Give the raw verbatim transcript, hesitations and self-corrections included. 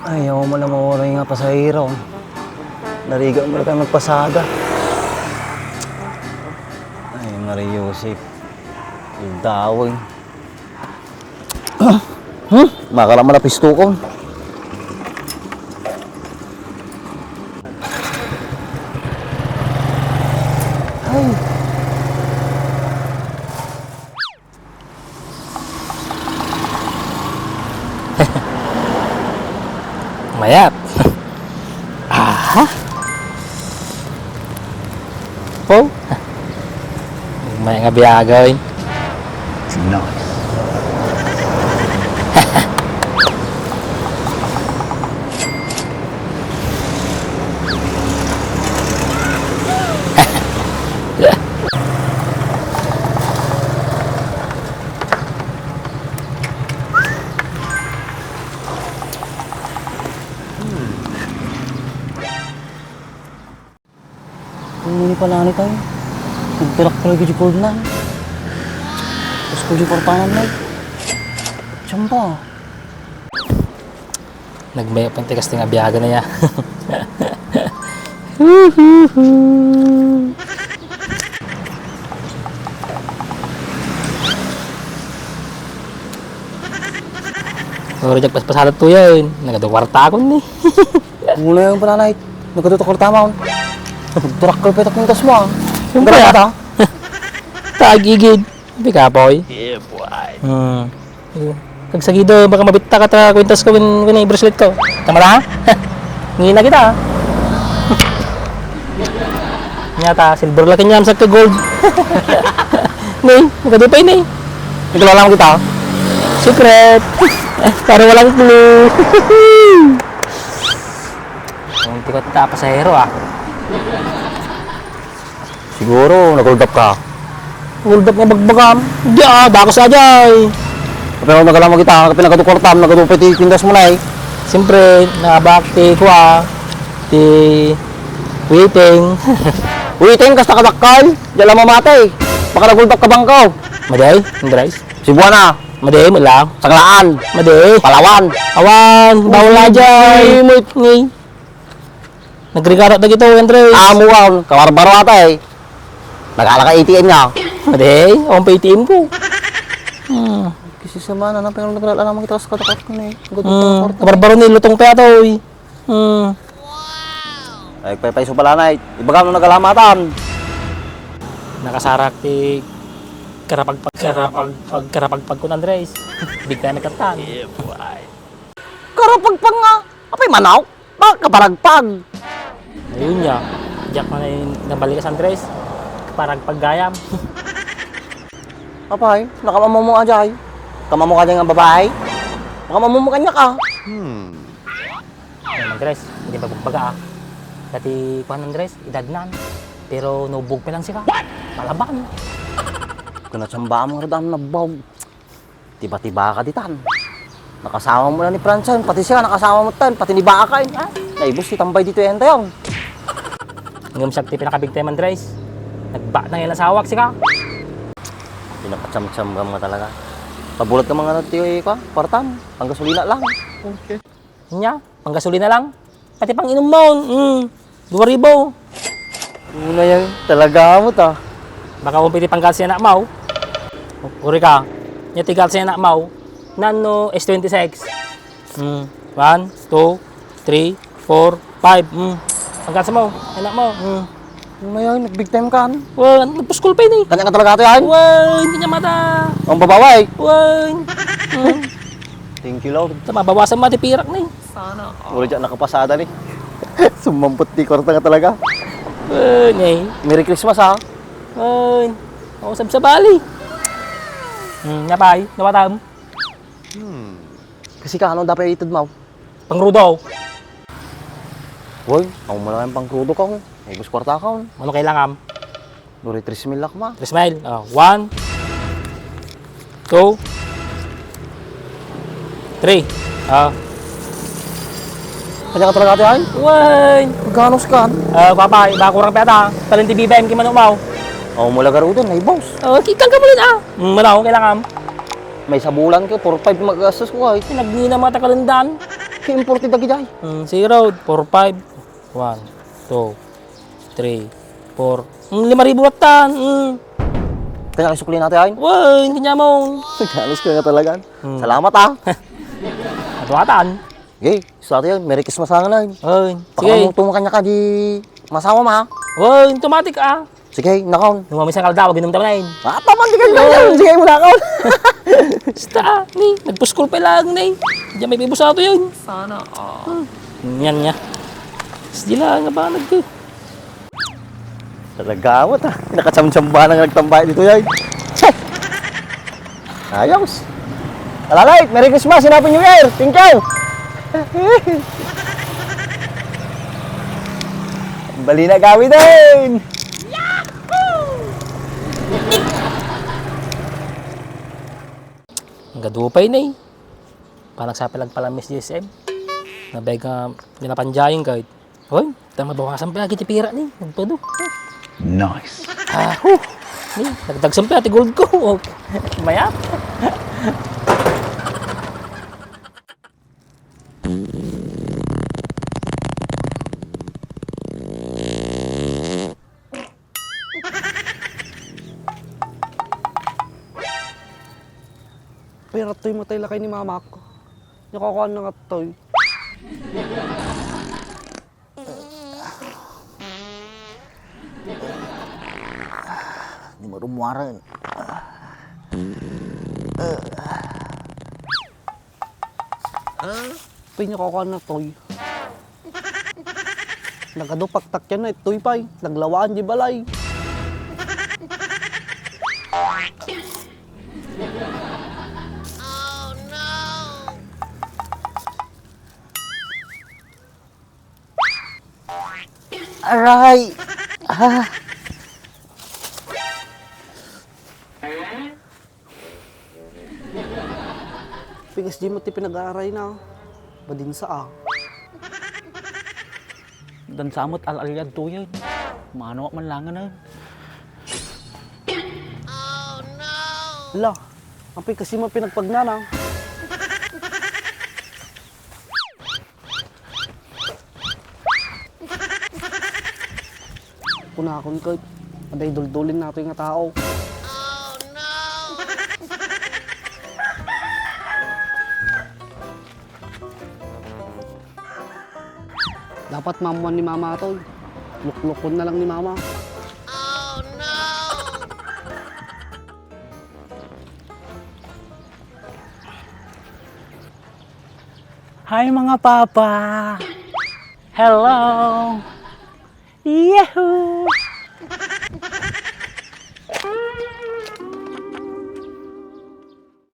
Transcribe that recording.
Ay, awan man lang mawaray nga pasahero. Narigat man lang tayo magpasada. Ay, Maria Joseph. Dawin. Hmm? Makala man napisto ko. Ay. Mayat. Aha. Po. May nga biyaga, oy. Nice. Ano ni pala ni tayo? Nagtarak pala di Ford na. Tapos ko di kwartanan na. Tiyamba. Nagmayo pa ti kasting abiaga na ya. Oro jak paspasada tuyen. Nagadu kwarta akon ni. Muna yung pananay. Nagadu to kwarta mo. Nagtarak ka pa itak ng tas mo, ah. Siyempre, ah. Ang ganda. Tagigid. Hindi ka, Poy. Yeah, boy. Hmm. Kag sagido, baka mabitta ka ta kwintas ko, kin-, kin-, bracelet ko. Tama na? Ngina kita, ah. Nya ta, silver la kanya, amsak ka gold. Ni, magkadupay ni. Nagkilala mo kita? Secret. Para walang clue. Ang tikot ta, pasahero, ah. Siguro, nag-hold up ka. Hold up nga bagbagam. Di, ah, dakos ajay. Pero nagala mo kita, kapin nagadu kwartam, nagadu pa ti pindas mo na eh. Siyempre, nabak ti kuwa, ti waiting. Waiting, kasta kadakkel. Di la mamati. Baka nag-hold up ka bangkaw. Maday, Andres. Cebuana. Maday, mula. Sanglaan. Maday. Palawan. Awan, bawal ajay. Ni, ni. Nagregalo dagito, Andres. Amo, ah, kabarbaro ata eh. Nagala ka A T M nga. Ade, awan pa A T M ko. Hmm. Kasi sa mana, nang pengal nagala naman kita sa katakat ko na eh. Ang ganda Hmm, ng kwarta. Kabarbaro ni lutong pa ato, oy. Hmm. Ay, paypay so pala na eh. Ibaga no nagalamatan. Nakasarak ti karapagpag, karapagpag, karapagpag kun Andres. Big time katan. Karapagpag nga. Apay manaw? Ba, kaparagpag. Ayun ya. Diak na nabalikas, Andres. Kaparagpag gayam. Apay, nakamamumo ajay. Kamamu ka nga babae? Makamamumo kanya ka. Hmm. Ay, Andres, hindi ba bagbaga, ah? Dati, kuan, Andres, edad nan. Pero nubog pa lang sika. Palaban. Kuna samba mo nga nabog. Tiba-tiba ka ditan. Nakasama mo na ni Francine, pati siya, nakasama mo tan, pati ni Baka, eh. Ha? Naibus ti tambay dito yan tayo. Ngem siak ti pinakabig time, Andres. Nagba na nga asawak, sika. Pinapatsamtsam ka mga talaga. Pabulat ka mga ti, eh, kwa, kwartam. Panggasolina lang. Okay. Nya, panggasolina lang. Pati pang-inum mo, mm, dua ribu. Una yan, talaga mo ta. Baka kung pwede pang-gas yan, anak mo. Uri ka, niya ti gas yan, anak mo. Nano S twenty-six. Mm, one, two, three, four, five. Mm. Pang-gas mo, anak mo. Mm. Ano yan? Nag-big time ka, ano? Well, nagpuskol pa yun eh. Kanya ka talaga ito yan? Well, hindi niya mata. Ang babawa eh. Well. Mm. Thank you, Lord. Ito, mabawasan mo ati pirak na eh. Sana all. Wala dyan nakapasada ni. Sumampot ti kwarta nga talaga. Well, eh. Merry Christmas, ha? Well, ako sabsabali. Hmm, napay, nawatam. Hmm. Kasi ka, ano dapat itud mo? Pangrudo. Hoy, ako mo lang yung pangkrudo ka, oh. Ay, gusto kwarta ka, oh. Ano kailangan? Duri, tres mil lakma. Tres mil. Oh, one, two, three. Ah. Kanya ka talaga ito, ay? Wan! Ganos ka? Ah, papa, iba kurang peta. Talin ti B B M, kimano mo? Oh, mula garudo, na boss. Oh, kikang ka mo rin, ah. Mm, ano, kailangan? Maysa bulan ko, four five ti magastos ko, ay. Nagninam nga ta kalendan. Kay imported dagiti ay. Hmm, zero, four five. One, two, three, four. Hmm, lima ribu atan. Hmm. Kanya isukli natin, ay? Wen, kanya mo. Halos kanya talaga. Hmm. Salamat, ah. Atuatan. Okay, so ito yun. Merry Christmas lang, ay. Wen, sige. Pakalamuto mo kanya ka di masawa, ma. Wen, automatic, ah. Sige, nakaon. Nung mamisan kaldaw, ginum taman. Ah, tama, di ka ganyan. Sige, mo nakaon. Basta, ni, nagpuskol pa lang, ni. Diyan may bibus ato yun. Sana all. Hmm. Yan niya. Sige lang, nga ba, nag- Talaga, awat, ah. Nakatsamtsamba na nga nagtambay dito, yay. Che! Ayos. Alalay, Merry Christmas and Happy New Year! Thank you! Bali na kami din! Ang gadupay na eh. Panagsapil ang palamis di S M. Nabay ka, nilapanjayang ka. Hoy, ta mabawasan pa lagi ti pira ni. Nagpado. Nice. Ah, huh. Ni, nagdagsan pa ti gold ko. Oh. Maya. Pero toy matay lakay ni mamak. Nakakuan na nga toy. Di marumuaren. Pay, nakakuan na toy. Nagadu paktakyan na itoy pay. Naglawaan di balay. Aray! Ah! Pigas di mo ti pinag-aaray na. Badinsa, ah. Dansa mo't al-aliad tuyen. Mano man langanen. Ala, apay kasi mo pinagpagnana? Kunakon ket, aday duldulin natoy nga tao. Dapat maammuan ni Mama toy. Luklukon na lang ni Mama. Hi, mga papa! Hello! Yahoo!